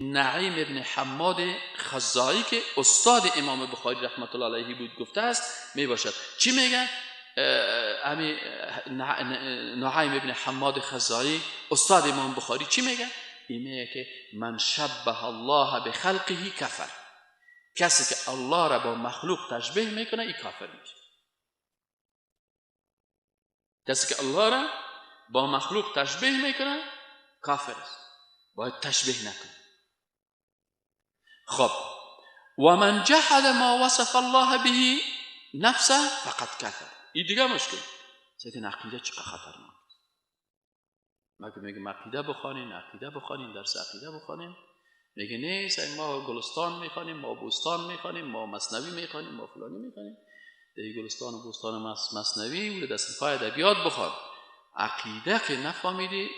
نعیم ابن حماد خزاعی که استاد امام بخاری رحمت الله علیه بود گفته است می باشد. چی میگه؟ نعیم ابن حماد خزاعی استاد امام بخاری چی میگه؟ این میگه که من شبه الله بخلقه کفر. کسی که الله را با مخلوق تشبیه میکنه این کافر میشه. کسی که الله را با مخلوق تشبیه میکنه کافر است، باید تشبیه نکنه. خب و من جحد ما وصف الله به نفسه فقد کفر. این دیگه مشکل. سیدن عقیده چقدر خطرناک. ما که میگم عقیده بخوانین، عقیده بخوانین، درس عقیده بخوانین، میگه نه ما گلستان میخوانیم، ما بوستان میخوانیم، ما مثنوی میخوانیم، ما فلانی میخوانیم. دیگه گلستان و بوستان و مثنوی و دست پای ادبیات بخوان. عقیده که نفهمیدی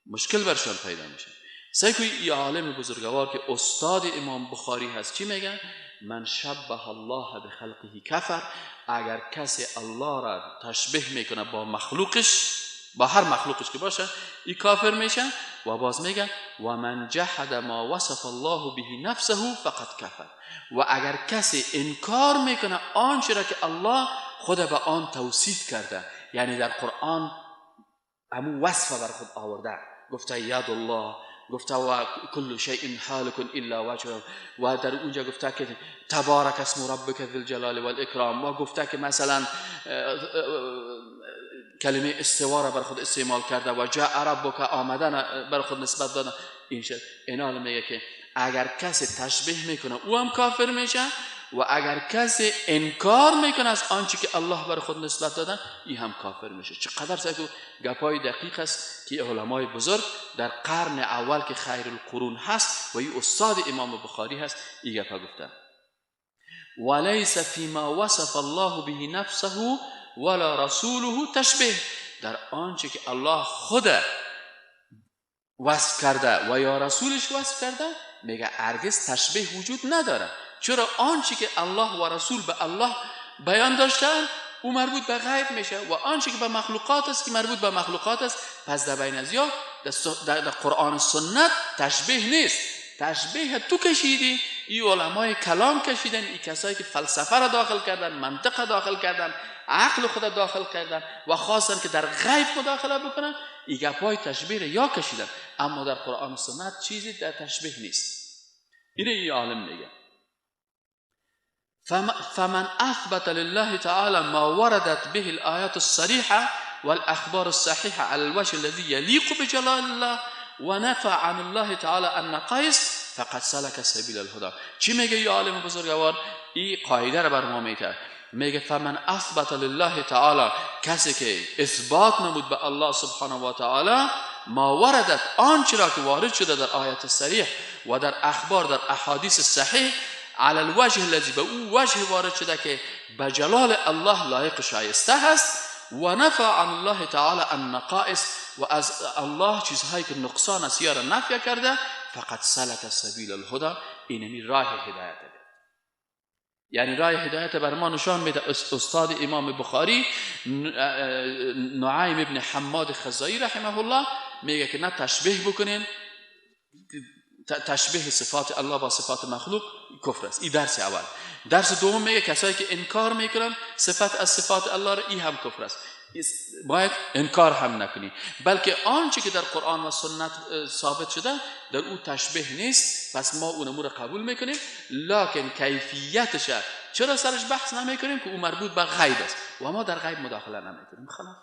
مشکل برشان پیدا میشه. سعی کنید این عالم بزرگوار که استاد امام بخاری هست چی میگن؟ من شبه الله بخلقه کفر. اگر کسی الله را تشبیه میکنه با مخلوقش، با هر مخلوقش که باشه، این کافر میشه. و باز میگن و من جحد ما وصف الله به نفسه فقد کفر. و اگر کسی انکار میکنه آنچه را که الله خود به آن توصیف کرده، یعنی در قرآن همون وصف بر خود آورده، گفته ید الله، گفته و کل شیء هالک الا وجهه، و در اونجا گفته که تبارک اسم ربک ذی الجلال والاکرام، و گفته که مثلا کلمه استوا را بر خود استعمال کرده و جاء ربک آمدن بر خود نسبت دادن. این شد. اینا میگه که اگر کسی تشبیه میکنه او هم کافر میشه، و اگر کسی انکار میکنه از آنچه که الله بر خود نسبت دادن، این هم کافر میشه. چقدر سعی گپای دقیق است که علمای بزرگ در قرن اول که خیر القرون هست و این استاد امام بخاری هست این گپا گفتن. ولیس فیما وصف الله به نفسه ولا رسوله تشبیه. در آنچه که الله خود وصف کرده و یا رسولش وصف کرده، میگه هرگز تشبیه وجود نداره. چرا؟ آنچه که الله و رسول به الله بیان داشتن او مربوط به غیب میشه، و آنچه که به مخلوقات است که مربوط به مخلوقات است. پس در بین از یا در قرآن و سنت تشبیه نیست. تشبیه تو کشیدی، ای علمای کلام کشیدن، ای کسایی که فلسفه را داخل کردن، منطق داخل کردن، عقل خود داخل کردن و خواستن که در غیب مداخله بکنن، ای گپای تشبیه را یا کشیدن. اما در قرآن و سنت چیزی در تشبیه نیست. اینه ای عالم میگه فمن أثبت لله تعالى ما وردت به الآيات الصريحة والأخبار الصحيحة على الوجه الذي يليق بجلال الله ونفى عن الله تعالى النقائص فقد سلك سبيل الهدى. چی میگه ای عالم بزرگوار؟ این قاعده رو بر ما میته. میگه فمن اثبت لله تعالی، کسی که اثبات نمود به الله سبحانه و تعالی ما وردت، آنچه را که وارد شده در آیت صریح و در اخبار، در احادیث صحیح، علی الوجه الذی، به او وجه وارد شده که به جلال الله لایق شایسته هست، و نفع عن الله تعالی النقائص، و از الله چیزهایی که نقصان است یا را نفی کرده، فقط سلک سبیل الهدی، اینمی راه هدایت. یعنی راه هدایت بر ما نشان میده استاد امام بخاری نعیم ابن حماد خزایی رحمه الله میگه که نه تشبیه بکنین، تشبیه صفات الله با صفات مخلوق کفر است. این درس اول. درس دوم میگه کسایی که انکار میکنن صفت از صفات الله را، این هم کفر است، باید انکار هم نکنی، بلکه آنچه که در قرآن و سنت ثابت شده در او تشبیه نیست، پس ما اون را قبول میکنیم، لکن کیفیتش چرا سرش بحث نمیکنیم که او مربوط به غیب است و ما در غیب مداخله نمیکنیم. خلاص.